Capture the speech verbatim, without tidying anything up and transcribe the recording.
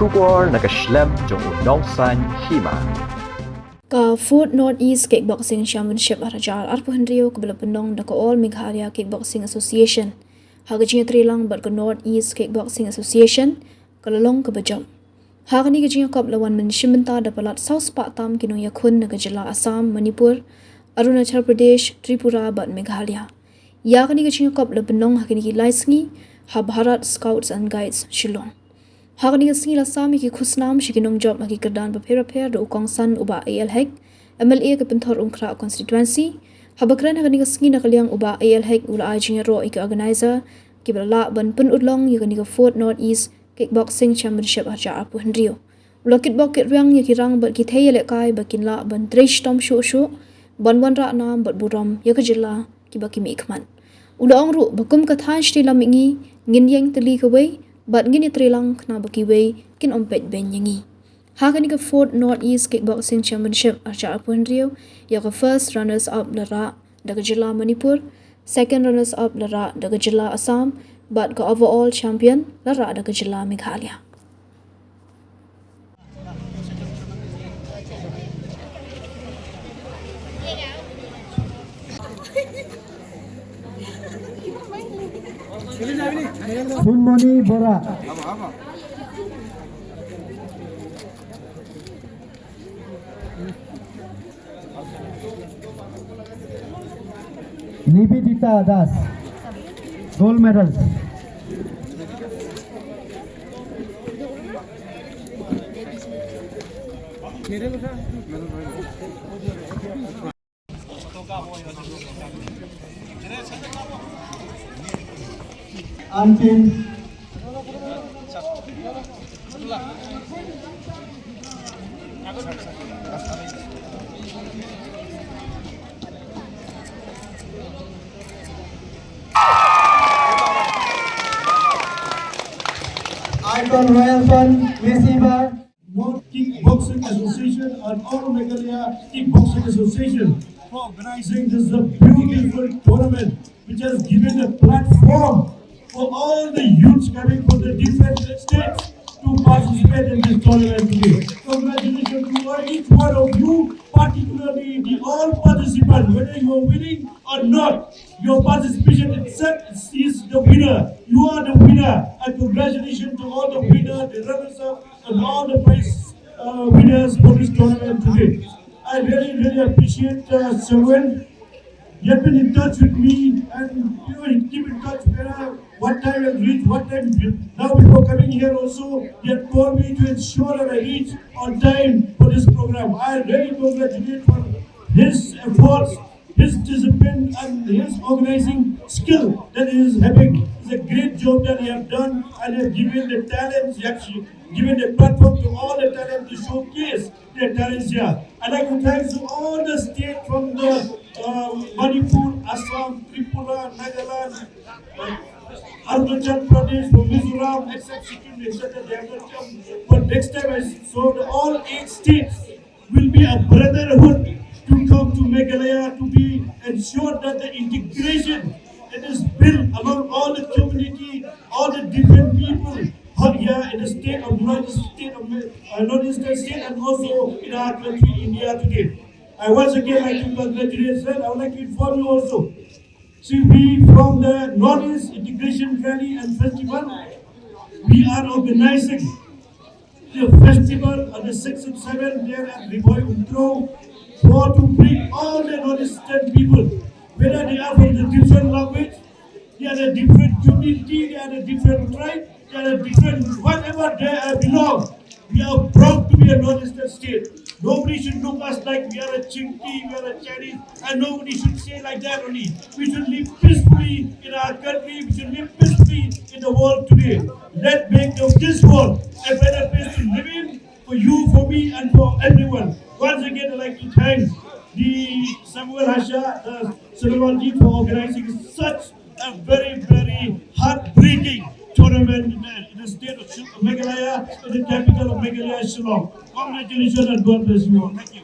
Khubor na ka shlem jong u Nongsaiñ Hima. Ka fourth North East Kickboxing Championship ha ka jylla arphew hynriew kaba la pynlong da ka All Meghalaya Kickboxing Association ha ka jingïatreilang bad ka North East Kickboxing Association ka la long kaba jop. Ha kane ka jingïakop la wan mynshimbynta da palat saw spah tam ki nongïakhun na ka jylla Assam, Manipur, Arunachal Pradesh, Tripura bad Meghalaya. Ïa kane ka jingïakop la pynlong ha kine ki lai sngi ha Bharat Scouts and Guides Shillong. Ha kane ka sngi la sam ïa ki khusnam sha ki nongjop ha ki kyrdan bapher bapher da u kongsan u Bah A L Hek, M L A ka Pynthorumkhrah constituency. Haba kren ha kane ka sngi na ka liang u Bah A L Hek u la ai jingïaroh ïa ki organizer kiba la lah ban pynurlong ïa kane ka fourth North East Kickboxing Championship ha ka jylla arphew hynriew. U la kitbok kitrwiang ïa ki rang bad ki thei ïalehkai ba kin lah ban trei shitom shuh shuh ban wanrah nam bad burom ïa ka jylla kiba ki mihkhmat. U la ong ruh ba kum ka thaiñ shatei lam mihngi ngin ïeng tylli kawei bad ngin ïatreilang khnang ba kiwei kin ym peit beiñ ïa ngi. Ha kane ka fourth North East Kickboxing Championship ha ka jylla arphew hynriew, ïa ka first runners up la rah da ka jylla Manipur, second runners up la rah da ka jylla Assam bad ka overall champion la rah da ka jylla Meghalaya. Sunmoni Bora. Nivedita Das, gold medal. Anpin. Icon Royal Fund, Miss Ibar. North Kickboxing Association and All Meghalaya Kickboxing Association for organizing this, uh, beautiful tournament, which has given a platform for all the youths coming from the different states to participate in this tournament today. Congratulations to each one of you, particularly the all participants, whether you are winning or not. Your participation itself is the winner. You are the winner. And congratulations to all the winners, the runners-up, and all the prize, uh, winners for this tournament today. I really, really appreciate, uh, Samuel. He had been in touch with me, and, you know, he keep in touch where, what time I'll reach, what time. Now before coming here also, he had called me to ensure that I reach on time for this program. I really congratulate for his efforts, his discipline and his organizing skill that he is having. It's a great job that he has done, and he has given the talents, he has given the platform to all the talent to showcase their talents here. I'd like to thank to all the state from the, uh, Manipur, Assam, Tripura, Nagaland, uh, Arunachal Pradesh, from Mizoram, except Sikkim, et cetera. They have not come. But next time I saw the all eight states will be a brotherhood to come to Meghalaya to be ensured that the integration that is built among all the community, all the different people out here in the state of North, state of Me-, uh, Northeastern state and also in our country India today. I once again like to congratulate, sir. I would like to inform you also. See, we from the Northeast Integration Rally and Festival, we are organizing the festival on the sixth and seventh there at Ri Bhoi Umtro for to bring all the Northeastern people, whether they are from the different language, they are a different community, they are a different tribe, they are a different, whatever they are belong. We are proud to be a Northeastern state. Nobody should look us like we are a Chingki, we are a Chinese, and nobody should say like that only. We should live peacefully in our country. We should live peacefully in the world today. Let's make of this world a better place to live in for you, for me, and for everyone. Once again, I'd like to thank the Samuel Hasha, the Samuel ji, for organizing such a very, very heartbreaking tournament in the, in the state of Shil-, Meghalaya, in the capital of Meghalaya, Shillong. Congratulations and God bless you all. Thank you.